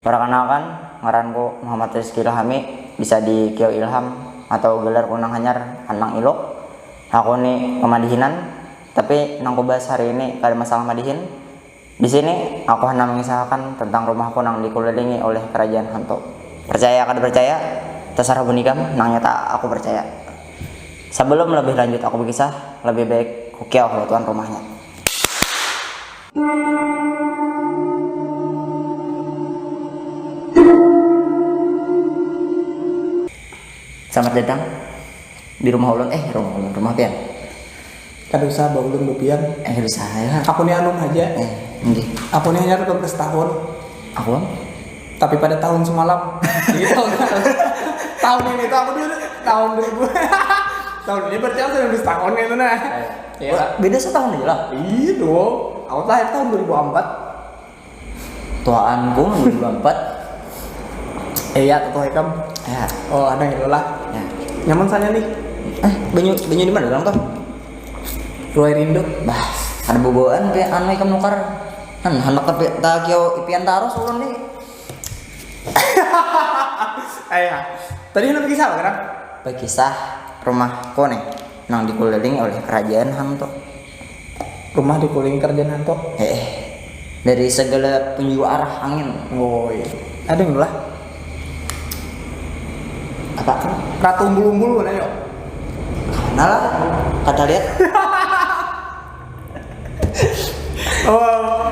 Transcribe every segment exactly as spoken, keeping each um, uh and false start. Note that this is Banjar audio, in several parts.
Perkenalkan, ngaranku Muhammad Rizky Ilhami, bisa di Kio Ilham atau gelarku nang hanyar Anang Iluk. Aku ni pamadihinan, tapi nang kubahas hari ini kada masalah madihin. Di sini aku handak mengisahkan tentang rumahku nang dikelilingi oleh kerajaan hantu. Percaya kada percaya, terserah bunikam, nang nyata aku percaya. Sebelum lebih lanjut aku berkisah, lebih baik kukiau lo tuan rumahnya. Selamat datang di rumah ulun, eh, rumah ulun, rumah pian. Kada usah baulun bapian. Eh, kada usah, ya. Aku ni anum haja. Eh, nggih. Aku ni hanya dua belas tahun. Aku am? Tapi pada tahun semalam. Jadi tahun, tahun ini tuh aku dulu tahun dua ribu. Tahun ini berarti aku sudah dua belas tahun itu nah. Iya. Beda setahun aja lah. Iya dong. Aku lahir tahun dua ribu empat. Tuaanku dua ribu empat. Iya, tuh ikam. Ya. Oh, ada yang lah. Ya. Nyaman sana nih. Eh, banyu banyu di mana orang tuh? Ruai rindu. Bah, ada bobaan kayak anu ikam nukar. Han, hendak tapi tak kio ipian taruh ulun nih. Ayah. Tadi hendak kisah apa kan? Berkisah rumahku nih, nang dikelilingi oleh kerajaan hantu. Rumah dikelilingi kerajaan hantu. Eh, dari segala penjuru arah angin. Woi, ada yang lah. Apa? Ratu umbul-umbul mana yuk? Mana lah? Kata lihat. Oh.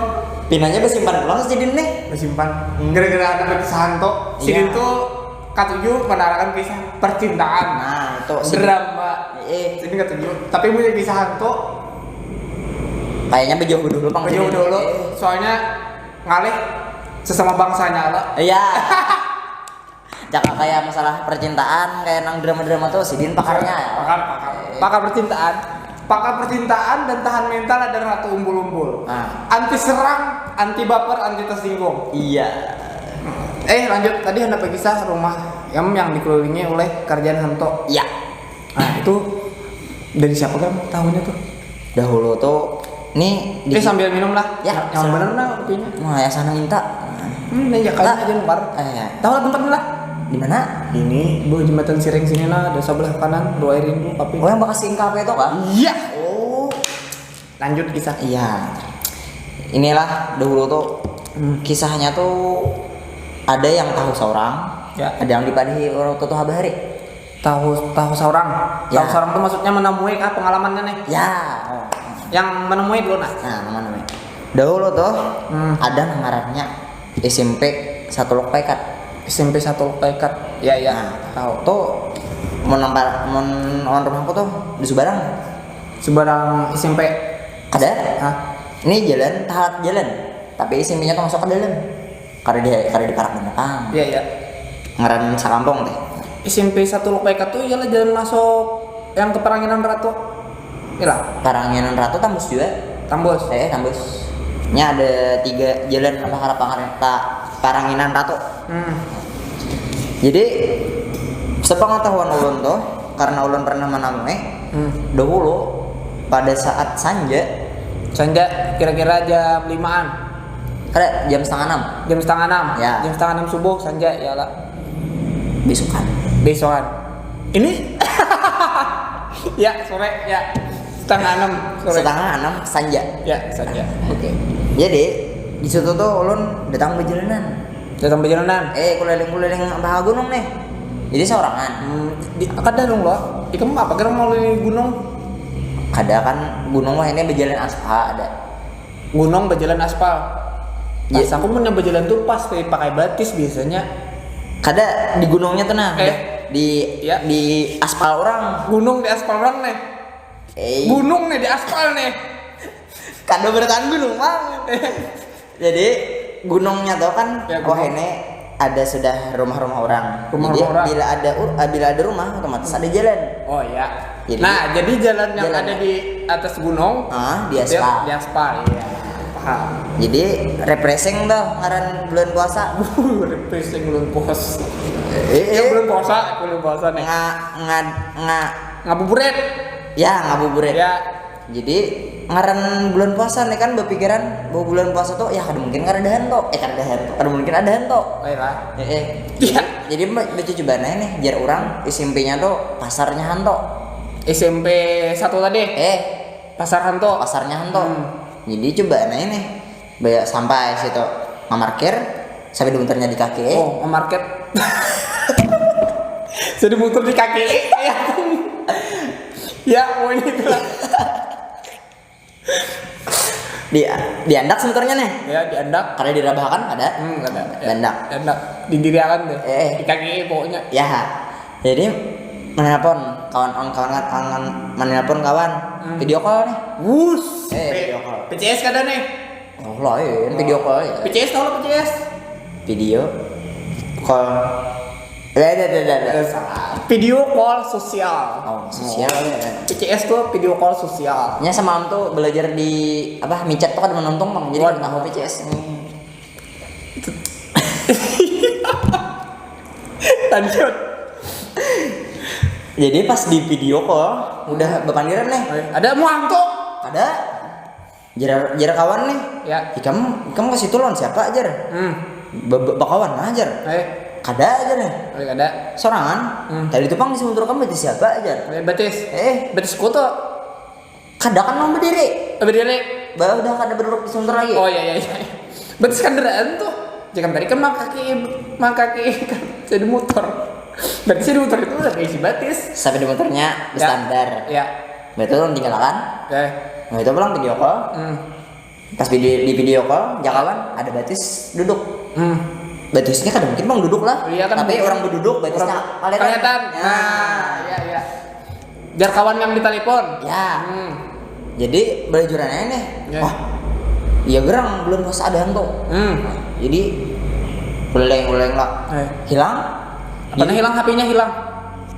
Pinanya bersimpan pulang sidin nih. Bersimpan. Gara-gara ada kisah hantu. Iya. Sidin tuh katuju menarakan kisah percintaan. Nah, itu sidin. Drama. Eh. Sidin katuju. Tapi punya kisah hantu. Kayaknya berjauh dulu pang. Berjauh dulu. Eh. Soalnya ngalih sesama bangsanya lah. Iya. Jaka kayak masalah percintaan, kayak nang drama-drama tuh sidin pakarnya ya. Pakar, pakar. Pakar percintaan. Pakar percintaan dan tahan mental ada ratu umbul-umbul. Nah. Anti serang, anti baper, anti tersinggung. Iya. Eh, lanjut, tadi hendak berkisah rumah yang yang dikelilingi oleh kerajaan hantu. Iya. Nah, itu dari siapa kan tahunnya tuh? Dahulu tuh nih. Eh, sambil minum lah. Ya, yang benar nah kopinya. Nah, ya sana minta. Hmm, ya kayaknya aja nukar. Eh, ya. Tahu lah tempatnya lah. Di mana? Ini, bu, jembatan Siring sini nah, ada sebelah kanan, dua air rindu, tapi. Oh, yang bekas tingkah apa itu kah? Iya. Oh. Lanjut kisah. Iya. Inilah dahulu tuh hmm. Kisahnya tuh ada yang tahu seorang, ya. Ada yang dipadihi orang tuh habari. Tahu tahu seorang. Ya. Tahu seorang tuh maksudnya menemui kah pengalamannya nih? Ya. Yang menemui dulu nah. Nah, menemui. Dahulu tuh hmm. Ada ngarannya S M P satu Lok Paikat. S M P satu Lok Paikat. Ya, ya. Nah, tahu. Tuh mau nampar mau on rumahku tuh di Subarang. Subarang S M P. Ada? Hah? Ini jalan, tahat jalan. Tapi S M P-nya tuh masuk ke dalam. Kada di kada di parak banyak kang. Iya, iya. Ngaran sakampung teh. S M P satu Lok Paikat tuh ialah jalan masuk yang ke Paranginan Ratu. Iyalah. Paranginan Ratu tambus juga. Tambus. Eh, tambus. Nya ada tiga jalan apa harap pangaran ta Paranginan Ratu. Hmm. Jadi sepengetahuan ulun tuh karena ulun pernah menemui hmm. Dahulu pada saat sanja. Sanja kira-kira jam limaan. Kada, jam setengah enam. Jam setengah enam. Ya. Jam setengah enam subuh sanja ya lah. Besokan. Besokan. Ini? Ya, sore ya. Setengah enam sore. Setengah enam sanja. Ya, sanja. Oke. Jadi di situ tuh ulun datang berjalanan. Datang berjalanan. Eh, kuliling-kuliling bah gunung nih. Jadi seorangan. Hmm, di, kada dong lo. Ikam apa kira mau di gunung? Kada kan gunung wah ini berjalan aspal ada. Gunung berjalan aspal. Pas aku punya berjalan tuh pas pakai batis biasanya. Kada di gunungnya tuh nah. Eh, di ya. Di aspal orang. Gunung di aspal orang nih. Eh. Gunung nih di aspal nih. Kada bertahan gunung bang. Jadi gunungnya tuh kan ya, wah ini ada sudah rumah-rumah orang. Rumah-rumah orang. Bila ada uh, bila ada rumah otomatis ada jalan. Oh ya. Jadi, nah, jadi jalan yang jalan ada di atas gunung ah, di aspal. Di aspal, iya. Paham. Jadi refreshing tuh ngaran bulan puasa. Refreshing bulan puasa. Eh, eh. Ya, bulan puasa, bulan puasa nih. Nga, nga, nga, ngabuburit. Ya, ngabuburit. Ya. Jadi ngaran bulan puasa nih kan berpikiran bahwa bulan puasa tuh ya kada mungkin kada ada hantu, eh kada ada hantu, kada mungkin ada hantu. Baiklah. Eh, eh. Iya. Jadi, jadi baca coba nih, jar orang S M P-nya tuh pasarnya hantu. S M P satu tadi. Eh, pasar hantu. Pasarnya hantu. Hmm. Jadi coba nih, banyak sampai situ ngamarkir sampai dimuternya di kaki. Oh, ngamarkir. Jadi muter di kaki. Ya, oh ini tuh. Di diandak sebenarnya nih. Ya, diandak. Karena dirabahakan ada. Hmm, ada. Ya. Diandak. Diandak. Didiriakan tuh. Eh. Di kaki pokoknya. Ya. Jadi menelpon kawan kawan kawan menelpon kawan hmm. Video call nih. Wus. Eh, video call. P C S kada nih. Oh lain, video call ya. P C S tahu lah P C S. Video call. Ada ada ada ada. Video call sosial. Oh, sosial ya. P C S tuh video call sosial. Nya semalam tuh belajar di apa micet tuh kada menuntung bang. Jadi tahu P C S ini. Lanjut. Jadi pas di video call udah bapandiran nih. Ada mau hantu? Ada. Jar jar kawan nih. Ya. Ikam ikam ke situ lawan siapa ajar? Hmm. Bakawan ajar. Eh. Kada aja nih. Eh, kada. Sorangan. Hmm. Tadi tuh pang di semuntur kamu itu siapa ajar? Eh, batis. Eh. Batis kutu. Kada kan mau berdiri. Eh, berdiri. Bah udah kada berduduk di semuntur lagi. Oh iya iya iya. Batis kendaraan tuh. Jangan tadi kan mangkaki mangkaki kan jadi motor. Berarti di motor itu udah isi batis. Sampai di motornya ya. Standar. Ya. Betul tinggalkan. Oke. Nah itu pulang video call. Hmm. Pas di, di video call jakawan ada batis duduk. Hmm. Batisnya kada mungkin bang duduk lah. Iya, kan tapi orang berduduk batisnya kelihatan. Nah, iya iya. Biar kawan yang ditelepon. Ya. Hmm. Jadi belajurannya nih. Ya. Wah. Iya gerang belum pas ada hantu. Hmm. Jadi uleng-uleng lah. Eh. Hilang. Apa hilang H P-nya hilang?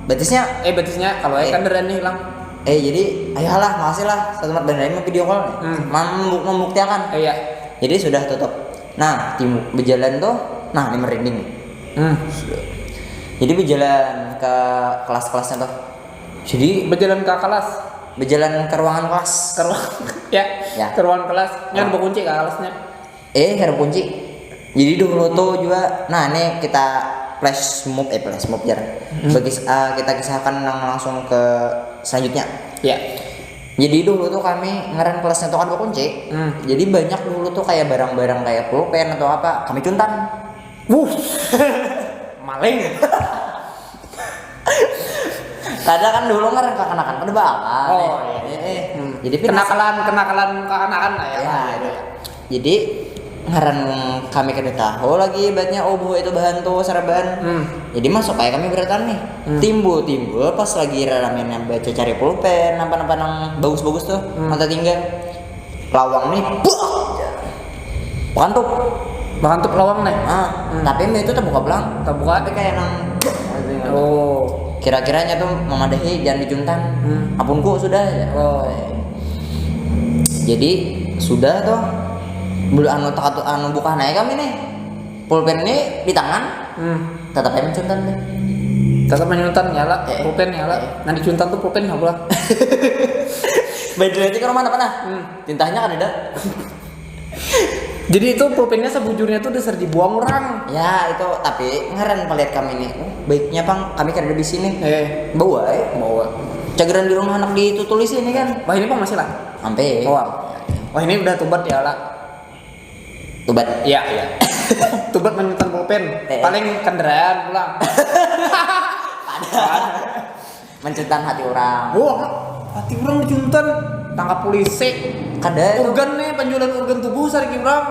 Batisnya. Eh batisnya kalau eh. Kan hilang. Eh jadi ayolah makasih lah selamat dan lain video call nih. Hmm. Mem membuktikan. Eh, iya. Jadi sudah tutup. Nah, tim berjalan tuh. Nah, ini merinding. Hmm. Jadi berjalan ke kelas-kelasnya tuh. Jadi berjalan ke kelas. Berjalan ke ruangan kelas. Ke ruang ya. Ya. Ke ruangan kelas. Yang oh. Berkunci ke kelasnya. Eh, kada kunci. Jadi dulu tuh juga, nah ini kita flash move, eh flash move jar. Hmm. Bagi uh, kita kisahkan yang langsung ke selanjutnya. Ya. Jadi dulu tuh kami ngeren kelasnya tuh kan kunci. Hmm. Jadi banyak dulu tuh kayak barang-barang kayak pulpen atau apa, kami cuntan. Wuh. Maling. Kada kan dulu ngaran kakanakan kada baakal. Oh iya. Eh, eh. Hmm. Jadi kenakalan kenakalan kakanakan lah ya. Ya, ya. Jadi ngaran kami kada tahu lagi ibaratnya oh bahwa itu bahan tuh saraban. Hmm. Jadi masuk aja kami beratan nih. Hmm. Timbul timbul pas lagi raramian baca cari pulpen apa apa nang bagus bagus tuh hmm. Mata tinggal. Lawang nih buah. Bakantup. Bakantup lawang nih. Ah, hmm. Tapi itu terbuka belang. Terbuka tapi kayak nang oh. Kira-kiranya tuh memadahi jangan dicuntan. Hmm. Apunku sudah ya. Oh. Jadi sudah tuh bulu anu takatu anu buka naik kami nih. Pulpen ini di tangan. Hmm. Tetap aja mencuntan deh. Tetap menyuntan nyala, eh, pulpen nyala. Eh. Nah dicuntan tuh pulpen nggak boleh. Beda aja ke rumah apa nah? Hmm. Tintanya kan ada. Jadi itu pulpennya sebujurnya tuh dasar dibuang orang. Ya itu tapi ngeren pelihat kami nih. Oh, baiknya pang kami kada di sini. Eh, bawa eh. Bawa. Cageran di rumah anak ditutulis ini kan. Wah ini pang masih lah. Sampai. Oh, wah ini udah tubat ya lah. Tubat. Iya iya. Tubat menyuntan pulpen. Eh, eh. Paling kendaraan pulang. Padahal. Mencuntan hati orang. Wah, hati orang dicuntan tangkap polisi. Kada itu. Organ nih penjualan organ tubuh sariki orang.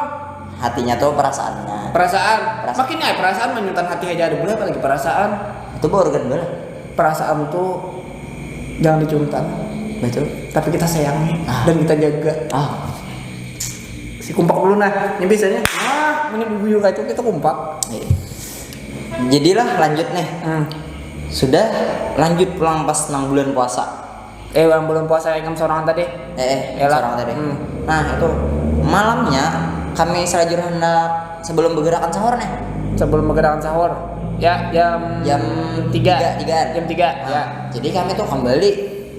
Hatinya tuh perasaannya. Perasaan. Perasaan. Makin ya perasaan menyuntan hati aja ada boleh apalagi perasaan. Itu bawa organ boleh. Perasaan tuh jangan dicuntan. Betul. Tapi kita sayangi ah. Dan kita jaga. Ah. Si kumpak dulu nah. Ini biasanya ah, ini buyur kacau kita kumpak. Iya. Jadilah lanjut nih. Hmm. Sudah lanjut pulang pas nang bulan puasa. Eh, bulan bulan puasa yang seorang tadi. Eh, eh yang seorang tadi. Hmm. Nah, itu malamnya kami selajur hendak sebelum bergerakan sahur nih. Sebelum bergerakan sahur. Ya, jam jam tiga. Tiga, tigaan. Jam tiga, nah, ya. Jadi kami tuh kembali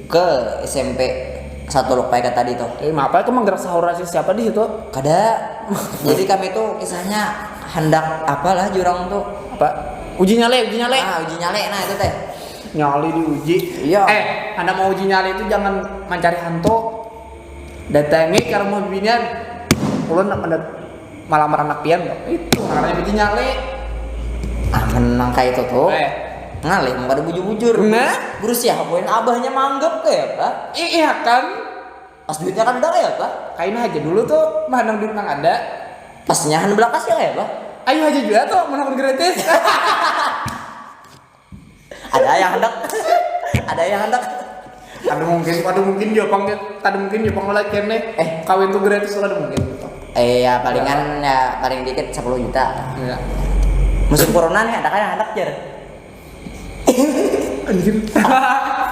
ke S M P. Satu luk paikat tadi tuh. Eh, apa itu manggarak sahur si siapa di situ? Kada. Jadi kami tuh kisahnya hendak apalah jurang tuh. Apa? Uji nyali, uji nyali. Ah, uji nyali nah itu teh. Nyali diuji. Iya. Eh, anda mau uji nyali itu jangan mencari hantu. Datangi ke rumah binian. Ulun nak mendat malamar anak pian tuh. Itu namanya uji nyali. Ah, menang kayak itu tuh. Eh. Ngalih mun kada bujur-bujur. Nah. Guru siapa yang abahnya manggap kayak apa? I- iya kan? Pas duitnya kan udah kayak apa? Kain aja dulu tuh, mana duit nang ada. Pasnya han belakas ya kayak apa? Ayo aja juga tuh, mana gratis. Ada yang hendak. Ada yang hendak. Ada mungkin, ada mungkin Jepang, ada mungkin Jepang lagi nih. Eh. Kawin tuh gratis tuh ada mungkin. Eh ya palingan ya paling dikit sepuluh juta. Ya. Musim corona nih ada kayak hendak jer. Anjir.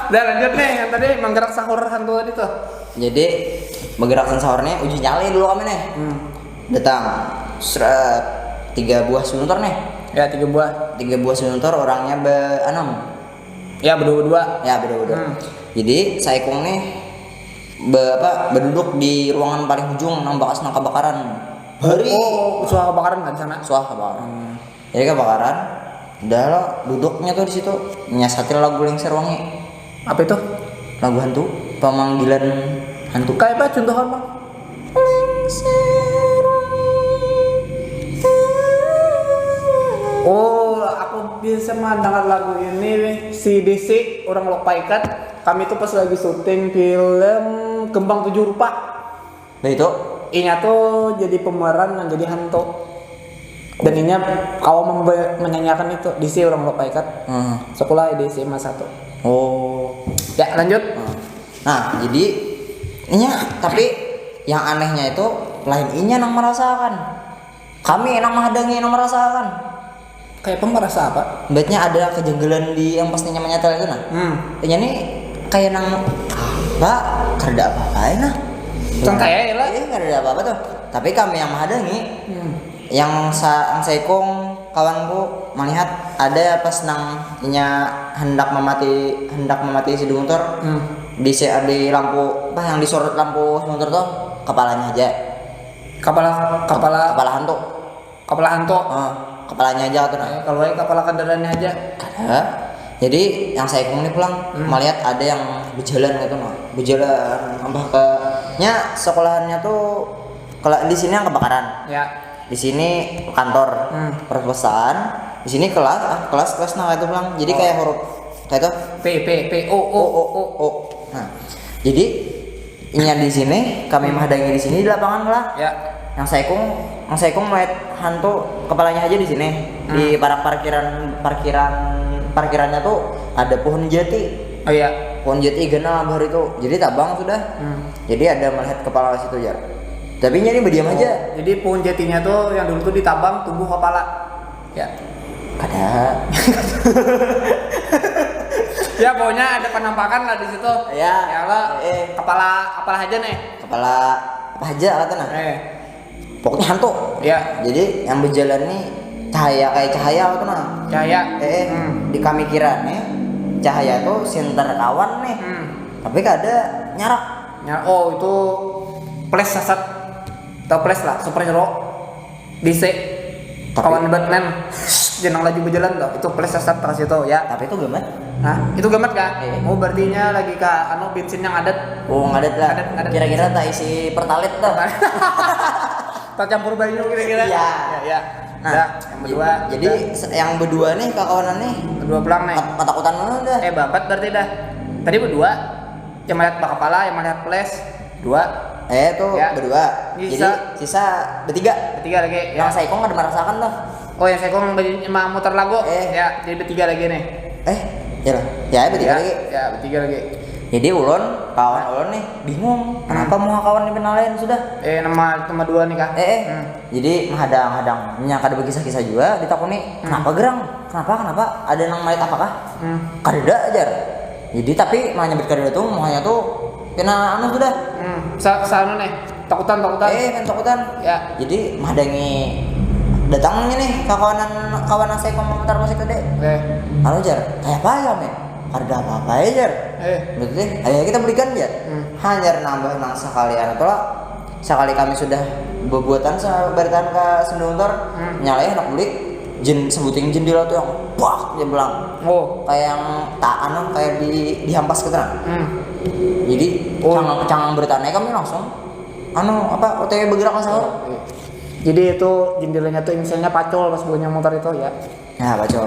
Udah lanjut nih yang tadi manggarak sahur hantu tadi tuh. Jadi bergerak sahurnya uji nyali dulu kami nih. Hmm. Datang seret tiga buah sununtor nih. Ya tiga buah. Tiga buah sununtor orangnya be enam. Ya berdua-dua. Ya berdua-berdua. Hmm. Jadi saikung nih be, apa, beduduk di ruangan paling ujung nang bakas nang kebakaran. Hari Oh, oh, suara kebakaran nggak di sana? Suah kebakaran. Jadi kebakaran, udah lo duduknya tuh di situ, nyasati lagu Lengser Wangi. Apa itu? Lagu hantu, pemanggilan hantu. Kayak apa contohnya bang? Lengser Wangi. Oh, aku biasa mendengar lagu ini weh. Si Desi orang Lok Paikat. Kami tuh pas lagi syuting film Kembang Tujuh Rupa. Nah itu, Inya tuh jadi pemeran dan jadi hantu. Dan inya kawa membe- menyanyiakan itu Desi orang Lok Paikat. hmm. Sekolah di S M A satu. Oh. Ya lanjut. Nah, jadi inya tapi yang anehnya itu lain inya nang merasakan. Kami nang menghadangi nang merasakan. Kayak apa merasa apa? Betnya ada kejanggalan di yang pastinya menyetel itu nah. Hmm. Inya nih kayak nang apa? Kada apa-apa ya nah. Tang kayak ya lah. Iya, kada ada apa-apa tuh. Tapi kami yang menghadangi, Hmm. yang sa yang saikung kawanku melihat ada pas nang inya hendak memati hendak memati si Dumutor Hmm. di se- di lampu apa yang disorot lampu Dumutor tuh kepalanya aja Kepala kepala kepala hantu kepala hantu. Ah, kepalanya aja tuh nah Eh, kalau aja kepala kendaraannya aja. Ada. Jadi yang saikung ini pulang melihat ada yang berjalan gitu nah. Berjalan nambah ke nya sekolahannya tuh kalau di sini yang kebakaran. Ya. Di sini kantor Hmm. perpustakaan. Di sini kelas ah, kelas kelas nah itu pulang. Jadi kayak huruf kayak itu P P P O O O O. Oh, nah, jadi inya di sini, kami menghadangi di sini di lapangan lah. Ya. Yang saikung, yang saikung melihat hantu kepalanya aja di sini di parak parkiran parkiran parkirannya tuh ada pohon jati. Oh iya. Pohon jati ganal baru itu. Jadi tabang sudah. Hmm. Jadi ada melihat kepala situ ya. Tapi inya ini berdiam aja. Jadi pohon jatinya tuh yang dulu tuh ditabang tumbuh kepala. Ya. Ada. Ya pokoknya ada penampakan lah di situ. Ya. Ya lah. Eh. Kepala apalah aja nih. Kepala apa aja kata nah. Eh. Pokoknya hantu. Ya. Jadi yang berjalan nih cahaya kayak cahaya apa tuh nah. Cahaya. Eh, eh, Hmm. di kami kira nih cahaya tuh sinter kawan nih. Hmm. Tapi kada nyarak. Ya, oh itu Flash sasat. Tahu Flash lah, superhero. D C. Tapi- Kawan Batman. Jenang laju berjalan tuh. Itu Flash sasat terus itu ya. Tapi itu gamat. Hah? Itu gamat kah? Iya. Oh berarti nya lagi ke anu bensin yang adat. Oh ngadat lah. Ngadat, ngadat. Kira-kira tak isi pertalit tuh. Tercampur banyu kira-kira. Iya. Ya, ya. Nah, Dah, yang berdua. Jadi se- yang berdua nih kakawanan nih Berdua pulang nih. kat- katakutan mana dah. Eh babat berarti dah. Tadi berdua. Yang melihat bakapala, yang melihat Flash. Dua. Eh tuh Ya. berdua. Sisa. Jadi sisa bertiga. Bertiga lagi. Yang Ya. Saikong kada merasakan tuh. Oh yang Saikong emang muter lagu. Eh. Ya, jadi bertiga lagi nih. Eh, ya lah. Ya bertiga Ya, lagi. Ya, bertiga lagi. Jadi ulun kawan ulun nih bingung kenapa mau kawan di penalaian sudah. Eh nama nama dua nih kah? Eh, eh. Hmm. Jadi menghadang-hadang nya kada berkisah-kisah juga ditakuni kenapa gerang, kenapa kenapa ada nang melihat apakah? Hmm. Kadada ajar. Jadi tapi malah nyebut kadada tuh muhanya tuh kena anu sudah. Hmm. Sa sa anu nih. Takutan takutan. Eh kan takutan. Ya. Jadi menghadangi datangnya nih kawanan kawan saya mau mutar musik tadi. Eh. Halo jar, kayak apa ya men? Ada apa-apa ya, jar. Eh. Betul deh. Ayo kita belikan, jar. Hmm. Hanya nambah nang sekali anu tuh lah. Sekali kami sudah bebuatan sa- bertahan ke Senduntor, Hmm. nyala ya anak bulik. Jin sebuting jendela tuh yang bak dia bilang. Oh. Kayak yang tak anu kayak di dihampas gitu nah. Hmm. Jadi Oh. cangang cangang bertahan aja kami langsung anu apa OTW bergerak ke sahur. Jadi itu jendelanya tuh inisialnya Pacul pas punya motor itu ya. Ya, Pacul.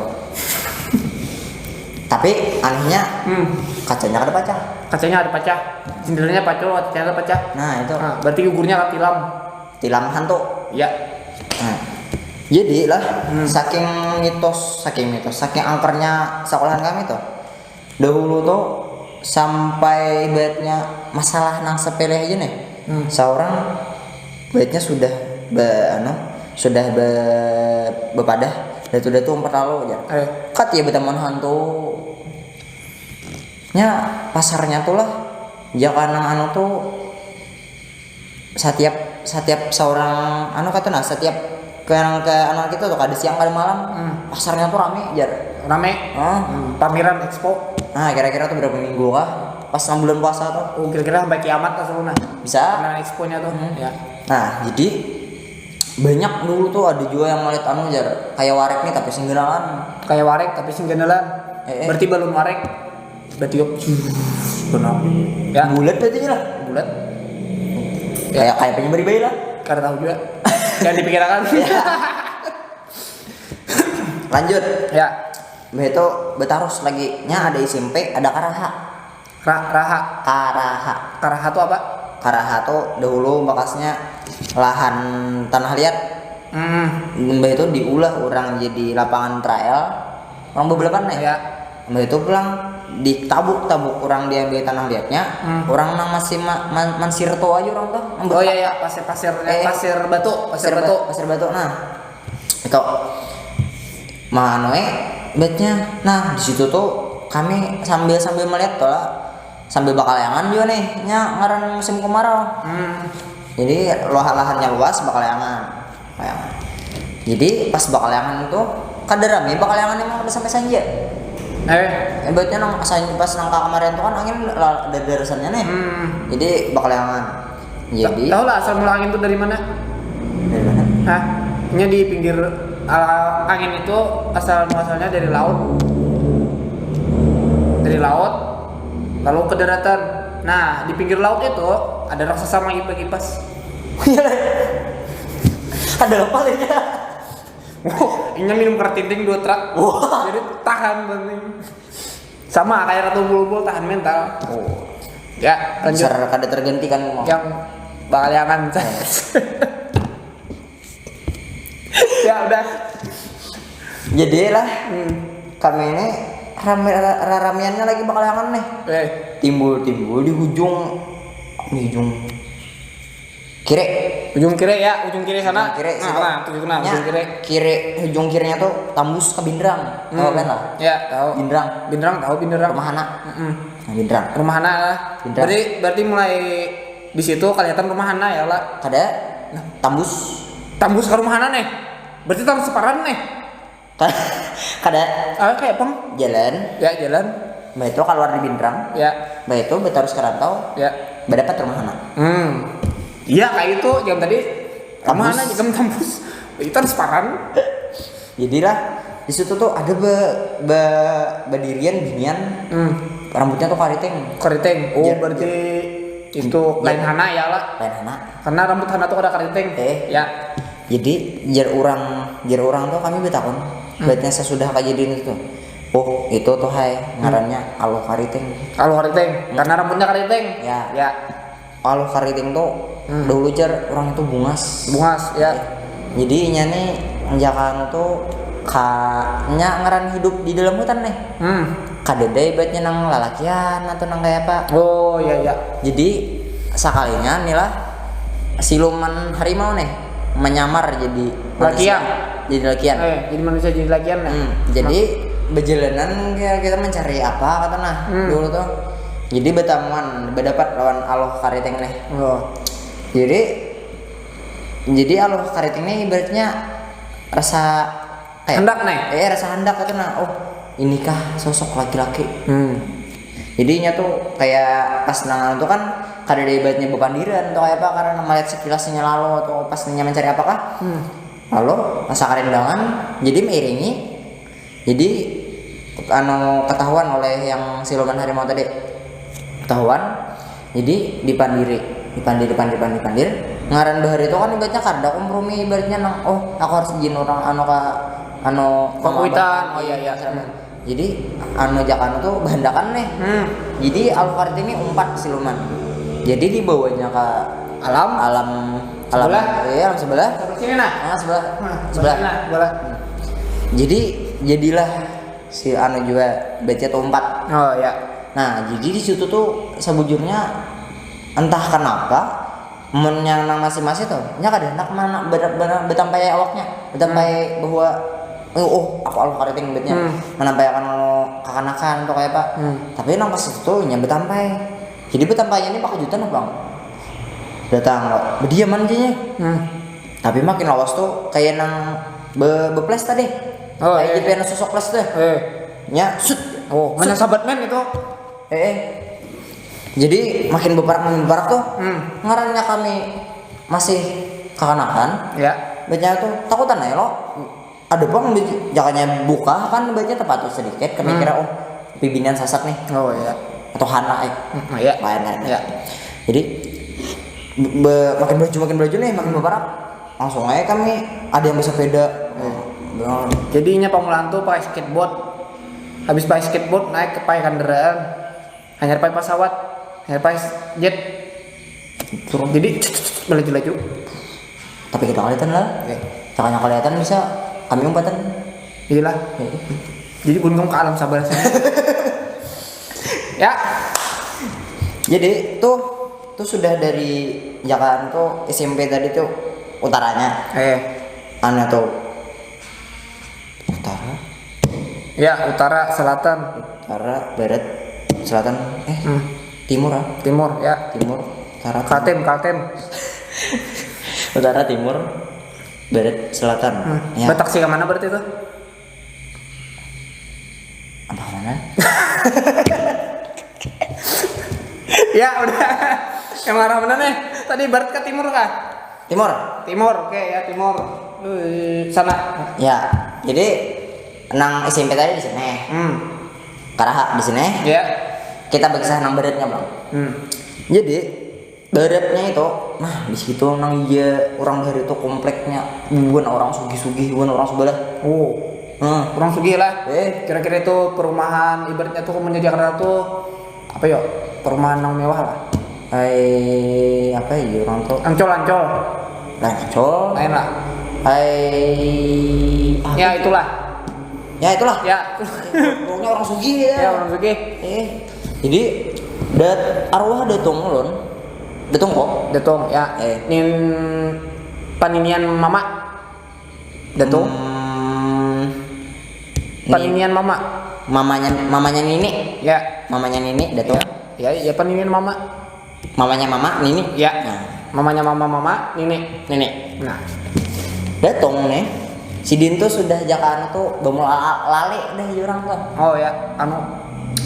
Tapi anehnya Hmm. kacanya kada pacah. Kacanya ada pacah. Jendelanya Pacul, kacanya ada pacah. Nah, itu Nah, berarti gugurnya ketilam. Tilam hantu. Ya. Nah, jadi lah Hmm. saking mitos, saking mitos, saking angkernya sekolahan kami tuh. Dahulu tuh sampai ibaratnya masalah nang sepele aja nih. Hmm. Seorang ibaratnya sudah be, anu, sudah be, bepadah datu-datu umpat lalu aja. Eh. Kat ya berteman hantu. Nya pasarnya tuh lah. Jaka nang anu tuh setiap setiap seorang anu kata nah setiap ke yang ke anu kita tuh kada siang kada malam Hmm. pasarnya tuh rame jar. Rame. Ah, Hmm, pameran expo. Nah, kira-kira tuh berapa minggu kah? Pas enam bulan puasa tuh. Oh, kira-kira sampai kiamat lah sebenarnya. Bisa. Pameran exponya tuh. Hmm. Ya. Nah, jadi banyak dulu tuh ada juga yang melihat anu jar kayak warek nih tapi sing genalan. Kayak warek tapi sing gandalan. Eh, eh. Berarti balun warek. Berarti yuk. Benar. Ya, Bulat berarti lah. Bulat. Kayak kayak penyembari bayi lah. Kada tahu juga. Jangan dipikirkan. Lanjut. Ya. Mbah itu betarus lagi. Nya ada S M P, ada karaha. Ra- raha. Karaha. Karaha tuh apa? Karaha tuh dahulu bekasnya lahan tanah liat. Hmm. Mbah itu diulah orang jadi lapangan trail. Orang bebelapan nih. Ya. Mbah itu pulang ditabuk-tabuk orang diambil tanah liatnya. Hmm. Orang nang masih ma- man- mansir tua aja orang tuh. Nang Oh betak- ya ya, pasir pasir Eh. Pasir Batu, Pasir Batu. Ba- Pasir Batu. Nah, itu manoe betnya. Nah, di situ tuh kami sambil sambil melihat tuh lah. Sambil bakalayangan juga nih. Nya ngaran musim kemarau. Hmm. Jadi lahan lahannya luas bakalayangan. Bakalayangan. Jadi pas bakalayangan tuh kada rame bakalayangan emang udah sampai sanja. Eh, Ibaratnya nang pas pas nang kemarin tuh kan angin la- dari darasannya nih. Hmm. Jadi bakalayangan. Jadi Tahu lah asal mula angin tuh dari mana? Dari mana? Hah? Nya di pinggir ala- angin itu asal muasalnya dari laut. Dari laut lalu ke daratan. Nah, di pinggir laut itu ada raksasa mangipas-kipas. Ada apa ya? Wah, inya minum karatinting dua truk. Wah. Jadi tahan banting. Sama kayak Ratu Bulbul tahan mental. Oh, Ya, lanjut. Dasar kada tergantikan mau. Yang bakalayangan. Ya udah. Jadi lah Hmm. kami ini rame ra- raramiannya lagi bakalayangan nih. Eh, Timbul-timbul di ujung di ujung kiri. Ujung kiri ya, ujung kiri sana. Ujung kiri Nah, situ. nah, tunjuk nah, Nya, ujung kiri. Kiri ujung kirinya tuh tambus ke Bindrang. Tahu Hmm. kan lah? Ya, tahu. Bindrang. Bindrang tahu Bindrang. Rumah anak. Mm-mm. Nah, Bindrang. Rumah anak lah. Bindrang. Berarti berarti mulai di situ kelihatan rumah anak ya lah. Kada tambus. Tambus ke rumah anak nih. Berarti tambus separan nih. Kada Ah, kayak peng. Jalan. Ya, jalan. Mbah itu keluar di Bindrang. Ya, Mbah itu betarus ke rantau. Ya. Berdapat rumah anak. Hmm. Iya, kayak itu jam tadi. Rumah Tambus. Anak jam tambus. Itu harus separan. Jadilah di situ tuh ada be, be, bedirian binian Hmm. Rambutnya tuh kariting. Keriting. Oh, Jar- berarti itu Jar- lain hana ya lah. Lain anak. Karena rambut hana tuh ada keriting. Eh. Ya. Jadi jar orang jar orang tuh kami betakon. Baiknya sesudah kejadian itu tuh. Oh, itu tuh hai ngarannya Aluh Kariting. Kalau keriting, karena rambutnya keriting. Ya. Ya. Aluh Kariting tuh Hmm. dahulu jar orang itu bungas. Bungas ya. Jadi inya nih menjakan tuh kanya ngaran hidup di dalam hutan nih. Hmm. Kada ada ibaratnya nang lalakian atau nang kayak apa. Oh, iya iya. Jadi sekalinya nih lah siluman harimau nih menyamar jadi Lakian. Jadi lakian. Eh, jadi manusia jadi lakian ya. Hmm, jadi berjalanan kayak kita mencari apa kata nah Hmm. dulu tuh. Jadi bertemuan berdapat lawan Aluh Kariting nih. Oh. Jadi jadi Aluh Kariting nih ibaratnya rasa kayak Hendak nih. Eh rasa hendak kata nah. Oh, inikah sosok laki-laki. Hmm. Jadi inya tuh kayak pas nang anu tuh kan kada ada ibaratnya bepandiran atau kayak apa, karena melihat sekilasnya lalu atau pas inya mencari apakah. Hmm. Lalu masa karindangan, jadi meiringi. Jadi anu ketahuan oleh yang siluman harimau tadi. Ketahuan. Jadi dipandiri, dipandiri, dipandiri, dipandiri, dipandiri. Ngaran bahari itu kan ibaratnya kada kompromi, ibaratnya nang, "Oh, aku harus izin orang anu ka anu Pakuitan. Oh iya, iya. Jadi anu jakan tuh bahandakan nih. Hmm. Jadi Alucard ini umpat siluman. Jadi dibawanya ke Alam. alam alam Sebelah. Iya, alam sebelah. Sebelah sini nah. Ah, sebelah. Nah, Sebelah. Nah, sebelah. Jadi jadilah si anu juga becet umpat. Oh ya. Nah, jadi di situ tuh sebujurnya entah kenapa mun yang nang masih-masih tuh, nya kada hendak mana benar-benar betampai awaknya, betampai bahwa oh, oh aku Alucard ini ibaratnya Hmm. menampaikan kakanakan atau kayak apa. Hmm. Tapi nang pas itu tuh nya betampai. Jadi betampainya ini pakujutan apa? Datang kok, bediaman aja nya. Hmm. Tapi makin lawas tuh kayak nang be beples tadi. Oh, Kayak iya. J P N sosok ples tuh. Eh. Nya sut. Oh, mana sahabat men itu? Eh, eh. Jadi makin beparak makin beparak tuh. Hmm. Ngarannya kami masih kakanakan. Ya. Baca tuh takutan aja lo. Ada pang jakanya buka kan baca tempat tuh sedikit kami Hmm. kira oh pibinian sasat nih Oh ya. Atau hana eh Hmm, ya. lain lain Ya. Jadi be- makin baju makin baju nih makin beparak langsung aja kami ada yang bersepeda. Bilang, Jadinya pamulaan tuh pakai skateboard. Habis pakai skateboard naik ke pakai kendaraan. Hanyar pakai pesawat, hanyar pakai jet. turun. Jadi melaju-laju. Tapi kita kelihatan lah. Oke. Cakanya kelihatan bisa kami umpatan. Iyalah. Ya, itu. Jadi gunung ke alam sabar sana. Ya. Jadi tuh tuh sudah dari Jakarta tuh S M P tadi tuh utaranya Eh. Anu tuh utara Ya, utara, selatan, utara barat selatan eh Hmm. timur ah timur, ya. timur utara Kaltim, Kaltim. utara timur barat selatan Hmm. ya Batak sih ke mana berarti itu? apa mana Ya, udah. Yang arah mana nih? Tadi barat ke timur kah? timur Timur, oke ya, timur. Eh, sana. ya jadi nang S M P tadi di sini Hmm. karaha di sini Ya. Kita bakisah nang baratnya bang Hmm. jadi baratnya itu nah di situ nang iya orang bahari itu kompleknya bukan orang sugih-sugih bukan orang sebelah Oh, hmm. orang sugih lah. Eh. Kira-kira itu perumahan ibaratnya tuh menjadi Jakarta tuh apa ya? Perumahan yang mewah lah. Hai apa ya orang tuh Ancol, Ancol. Nah, col. Lain lah. Hai apa Ya, itulah. ya itulah Ya. Pokoknya orang sugih ya. Ya, orang sugih. Eh, jadi dat arwah datung ulun. Datung kok. Datung ya. Eh. Nin paninian mama. Datung. Hmm, Paninian mama. mamanya mamanya Nini. Ya. Mamanya Nini datung. Ya, ya, ya paninian mama. Mamanya mama Nini. Ya. Nah, Mamanya mama, mama, nini. Nini. Nah. Datung nih. Sidin tuh sudah jakan tuh bamula lali dah jurang tuh. Oh ya, anu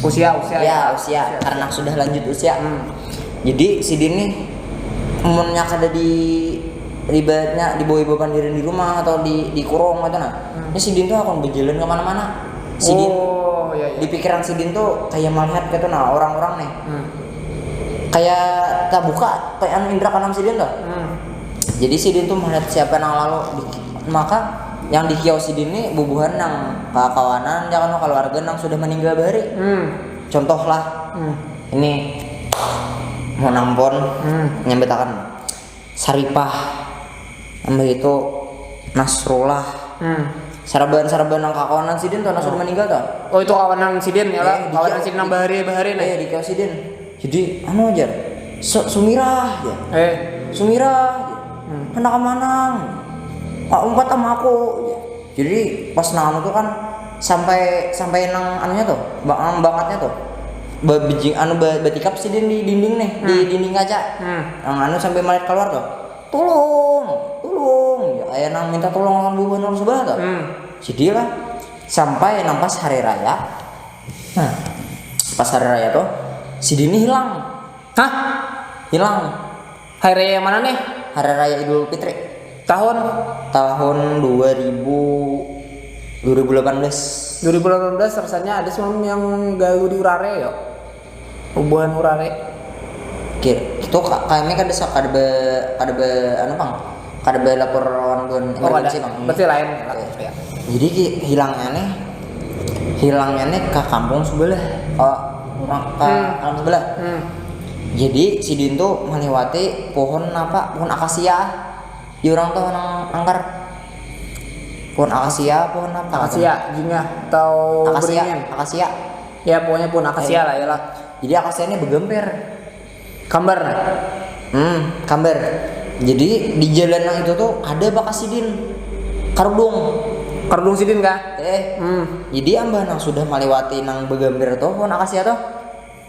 usia, usia. Ya, usia karena sudah lanjut usia. Hmm. Jadi sidin nih munnya kada di ibaratnya dibawa ibu pandiran di rumah atau di dikurung gitu nah. Ini sidin tuh akan berjalan kemana-mana. Sidin Oh ya, ya. Di pikiran sidin tuh kayak melihat gitu nah orang-orang nih. Hmm. Kayak terbuka kayak anu indra keenam sidin tuh. Hmm. Jadi sidin tuh melihat siapa yang lalu di, maka yang di kiau sidin nih bubuhan nang kakawanan ya kan keluarga nang sudah meninggal bahari. Hmm. Contoh lah Hmm. ini mau nampon Hmm. nyambetakan Saripah nambah itu Nasrullah Hmm. saraban-saraban nang kakawanan sidin tuh nang sudah meninggal tuh. Oh, itu kawanan sidin ya lah. Eh, di Kawanan kiau- sidin nang bahari-bahari nih. Eh di kiau sidin. Jadi anu aja. Su- Sumirah ya. Eh. Sumirah ya. Hmm. Hendak ke mana? Ah, umpat sama aku. Ya. Jadi pas nang anu tuh kan sampai sampai nang anunya tuh, bang bangatnya tuh. Bebijing anu be- betikap sidin di dinding nih, di Hmm. dinding kaca. Hmm. Nang anu sampai melihat keluar tuh. Tolong, tolong. Ya kayak nang minta tolong lawan bubuhan orang sebelah tuh. Hmm. Jadi lah Sampai nang pas hari raya. Nah, pas hari raya tuh, sidin ni hilang. Hah? Hilang. Hari raya yang mana nih? Hari raya Idul Fitri. Tahun? Tahun dua ribu, dua ribu delapan belas. Dua ribu delapan belas rasanya ada semalam yang galu di Urare ya. Bubuhan Urare. Oke, itu ka-, kami kada sa-, kada be-, kada be-, anu, Bang. Kada be-, lapor lawan buhan emergency, Bang. Berarti lain ya. Oke. Jadi ki-, hilangnya nih, hilangnya nih ke kampung sebelah. Oh, orang ke kampung sebelah. Hmm. Jadi sidin tuh melewati pohon apa? Pohon akasia. Di orang tuh nang angkar. Pohon akasia, pohon apa? Akasia, jingah atau akasia, beringin? Akasia. Ya, pokoknya pohon akasia lah, ya lah. Jadi akasia ini begemper. Kambar nah. Hmm, kambar. Jadi di jalan nang itu tuh ada bakas sidin. Karudung. Karudung sidin kah? Eh. Hmm. Jadi ambah nang sudah melewati nang begemper tuh pohon akasia tuh.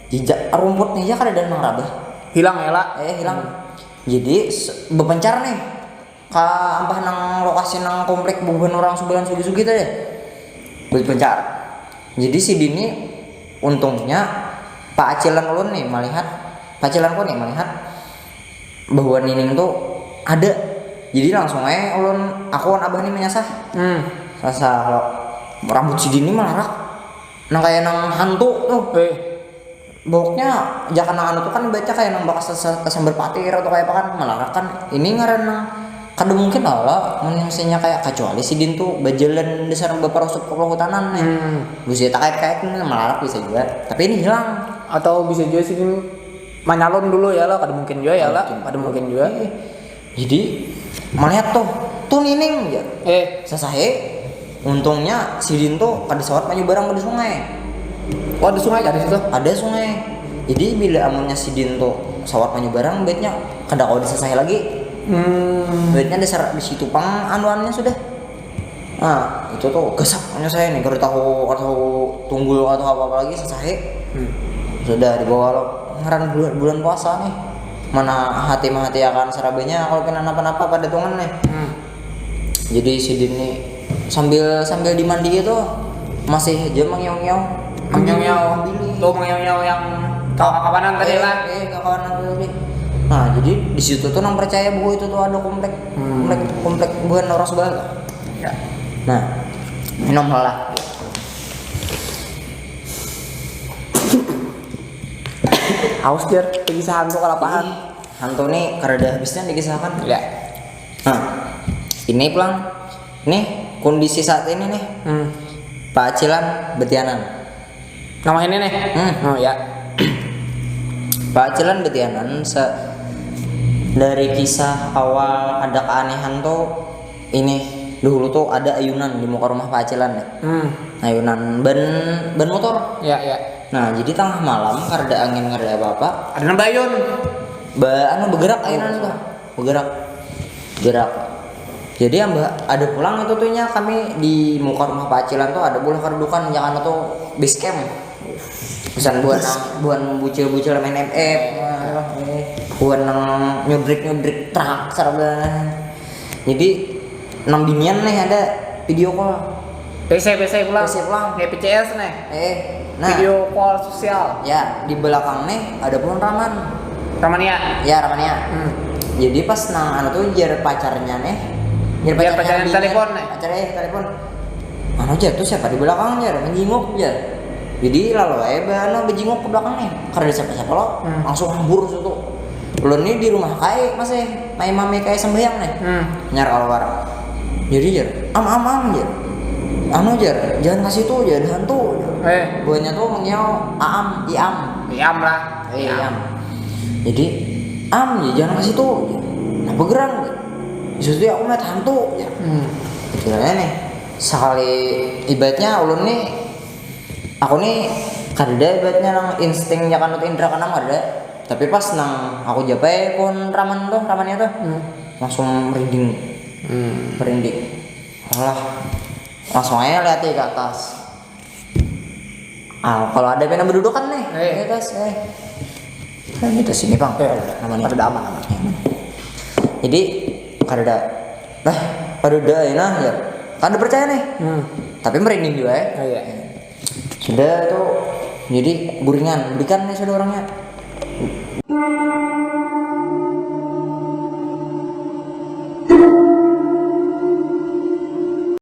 Jejak rumputnya aja kada ada nang rabah. Hilang ya lah. Eh, hilang. Hmm. Jadi se-, bepencar nih. Ka ampah nang lokasi nang komplek bubuhan orang subahan sugi-sugi tadi. Duit pencar. Jadi sidin ni untungnya paacilan ulun nih malihat, paacilanku nih malihat bahwa nining tu ada. Jadi langsung ae ulun, aku wan abah ni manyasah. Hmm. Sasah lo, rambut sidin ni malarak nang kaya nang hantu tuh. Eh. Baunya jakana anu tu kan ibaratnya kaya nang bakas tasa-, tasambar patir atau kaya apa kan, malarak kan. Ini ngaran nang kada mungkin lah, lah, mun misalnya kaya, kacuali sidin tu bajalan dasar baparusup ka hutanan nih. Hmm. Busi takait-kait ni malarak bisa jua. Tapi ini hilang. Atau bisa jua sidin manyalon dulu ya lah, kada mungkin jua ya lah, kada mungkin jua. Iya. Jadi malihat tuh, tuh nining, jar. Eh. Sasahe. Untungnya sidin tuh kada sawat manyubarang di sungai. Oh, ada sungai kah di situ? Ada sungai. Jadi bila amunnya sidin tuh sawat manyubarang, baiknya kada kawa disasahi lagi. Hmm. Baiknya dasar di situ pang anuannya sudah. Nah, itu tuh gasak punya saya nih, kada tahu, kada tahu tunggul atau apa-apa lagi, sasahi. Hmm. Sudah dibawa lo ngaran bulan, bulan puasa nih. Mana hati mahati akan sarabanya kalau kena napa-napa pada tungan nih. Hmm. Jadi sidin nih sambil, sambil dimandi itu masih aja mangiau-ngiau. Mangiau-ngiau. Ambil. Tuh mangiau-ngiau yang kawa-kawanan tadi lah. Eh, eh, kawanan tadi. Nah, jadi di situ tuh nang percaya bahwa itu tuh ada komplek, hmm, komplek, komplek buhan orang sebelah. Ya. Nah, minum lah. Aus, jar, kisah hantu kalapahan. Ih, hantu nih kada ada habisnya dikisahkan. Ya. Nah, ini pulang. Nih, kondisi saat ini nih. Hmm. Paacilan betianan. Nama ini nih? Hmm. Oh, ya. Paacilan betianan se-, dari kisah awal ada keanehan tuh ini, dahulu tuh ada ayunan di muka rumah paacilan nih. Hmm. Ayunan ban, ban motor. Ya, ya. Nah, jadi tangah malam, kada ada angin, kada ada apa-apa. Ada nang bayun. Ba-, anu, bergerak ayunan tuh. Bergerak. Gerak. Jadi, ambah, ada pulang itu tuh nya, kami di muka rumah paacilan tuh ada bulah kadudukan, yang anu tuh base camp. Misal buhan nang, buhan bucil-bucil main M F, buhan nang nyudrik-nyudrik truk, saraban. Jadi, nang binian nih ada video call. P C, P C pulang. P C pulang. Kayak P C S nih. Eh, nah. Video call sosial. Ya, di belakang nih ada pun Raman. Ramania. Ya, Ramania. Hmm. Jadi pas nang anu tuh jar pacarnya nih. Jar pacarnya telepon nih. Pacarnya, eh, telepon. Anu jar tuh siapa di belakang jar, menjinguk jar. Jadi lalu aja ba anu bejinguk ke belakang nih. Kada ada siapa-siapa lo. Hmm. Langsung hambur situ. Ulun ni di rumah kai masih, mami kai sembahyang nih. Hmm. Nyar kaluar. Jadi jar, "Am, am, am," jar. "Anu," jar, "jangan ka situ," jar, "ada hantu," jar. Eh. Buhannya tuh mengiau, "Aam, iam." Iam lah. Eh, iam. Jadi, "Am, jar, jangan ka situ," jar. "Napa gerang?" jar. "Di situ aku melihat hantu," jar. Hmm. Kiranya nih, sekali ibaratnya ulun nih Aku nih kadada ibaratnya nang insting ya kan, indra keenam kadada. Tapi pas nang aku japai pohon raman tuh, ramannya tuh, hmm, langsung merinding. Hmm. Merinding. Alah. Langsung aja lihat ke atas. Ah, kalau ada pina berdudukan nih, eh, di atas, eh. Kan di atas sini, Bang. Eh, namanya. Ada aman, aman. Jadi, kadada. Lah, kadada ya nah, ya. Kada percaya nih. Hmm. Tapi merinding juga ya. Oh, iya. Sudah tuh, jadi guringan, belikan nih sudah orangnya.